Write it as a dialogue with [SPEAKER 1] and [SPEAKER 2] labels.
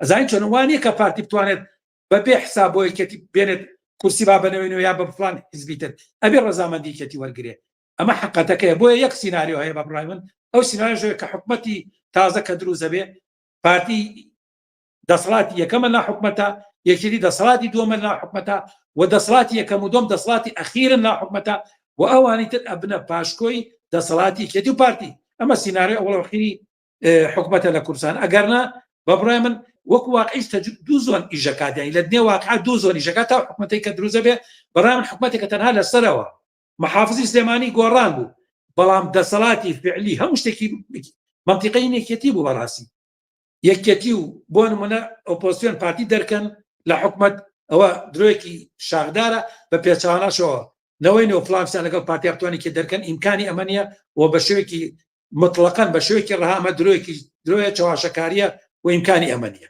[SPEAKER 1] ئەزانین چۆن وانە کە پارتی بتوانێت بە بێ حساب بۆ یەکێتی بێنێت کورسی با بەنەوەینەوە یا بە فلان حزبی تر ئەبێ ڕەزامەندی یەکێتی وەرگێ ئەمە حقەتەکەیە بۆیە یەک سیناریۆ هەیە بە بڕای من ئەو سیناریۆ کە حکومەتی تازە کە دروست دەبێ پارتی دەسەڵاتی یەکەمە لا حکومەتە یەکێتی دەسەڵاتی دووەمە لا حکومەتە و دەسەڵاتی یەکەم و دووەم دەسەڵاتی ئەخیرن لا حکومەتە و ئەوانی تر ئەبنە پاشکۆی دەسەڵاتی یەکێتی و پارتی ئەمە سیناریۆ ئەوڵ ئەخیری حکومەتە لە کوردستان ئەگەرنا بە بڕای من وەکو واقعیش دوو زۆن ئیژەکات یانی لە دنێ واقع دوو زۆن ئیژەکات تا حکومەتێک کە دروزە بێ بەڕای من حکومەتێکە تەنها لەسەرەوە محافزی سلێمانی گۆڕان بوو بەڵام دەسەڵاتی فعلی هەموو شتێکی منطقەی یەکێتی بوو بەڕاستی یەکێتی و بۆ نمونە ئۆپۆزیسیۆن پارتی دەرکەن لە حکومت ئەوە درۆیەکی شاخدارە بە پێچوانەشەوە نەوەی نوێ فلانسیان لەگەڵ پارتی بتوانێت کە دەرکەن ئیمکانی ئەمە نییە و بە شێوەیەکی مطلقەن بە شێوەیەکی ڕەها ئەمە درۆیەکی درۆیە چەواشەکاریە و ئیمکانی ئەمە نییە.